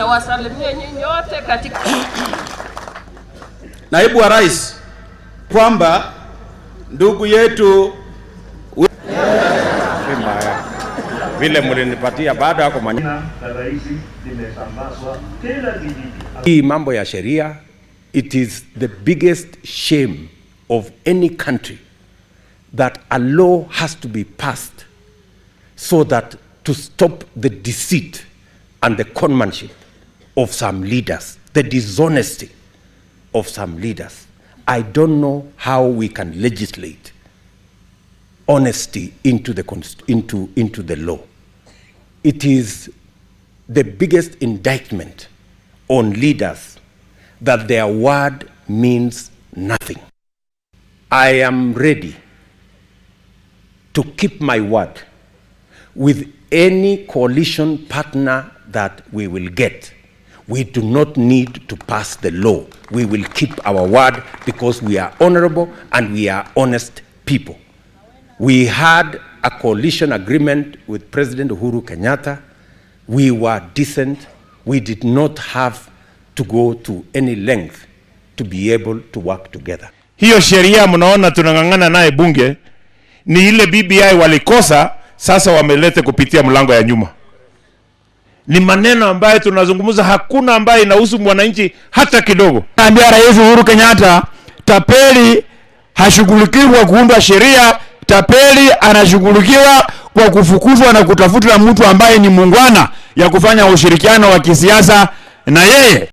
Nawasalimia nyinyi nyote katika Naibu wa Rais kwamba ndugu yetu Si mbaya vile mlinipatia baada ya kumanya. La rais limesambazwa kila kijiji. Hii mambo ya sheria, it is the biggest shame of any country that a law has to be passed so that to stop the deceit and the conmanship of some leaders, the dishonesty of some leaders. I don't know how we can legislate honesty into the law. It is the biggest indictment on leaders that their word means nothing. I am ready to keep my word with any coalition partner that we will get. We do not need to pass the law. We will keep our word because we are honorable and we are honest people. We had a coalition agreement with President Uhuru Kenyatta. We were decent. We did not have to go to any length to be able to work together. Hiyo sheria mnaona tunang'ang'ana naye bunge ni ile BBI walikosa, sasa wamelete kupitia mlango ya nyuma. Ni maneno ambayo tunazungumza, hakuna ambaye inahusu mwananchi hata kidogo. Naambia Rais Uhuru Kenyatta, tapeli hashughulikiwi kwa kuundwa sheria. Tapeli anashughulikiwa kwa kufukuzwa na kutafutwa mtu ambaye ni muungwana ya kufanya ushirikiano wa kisiasa na yeye.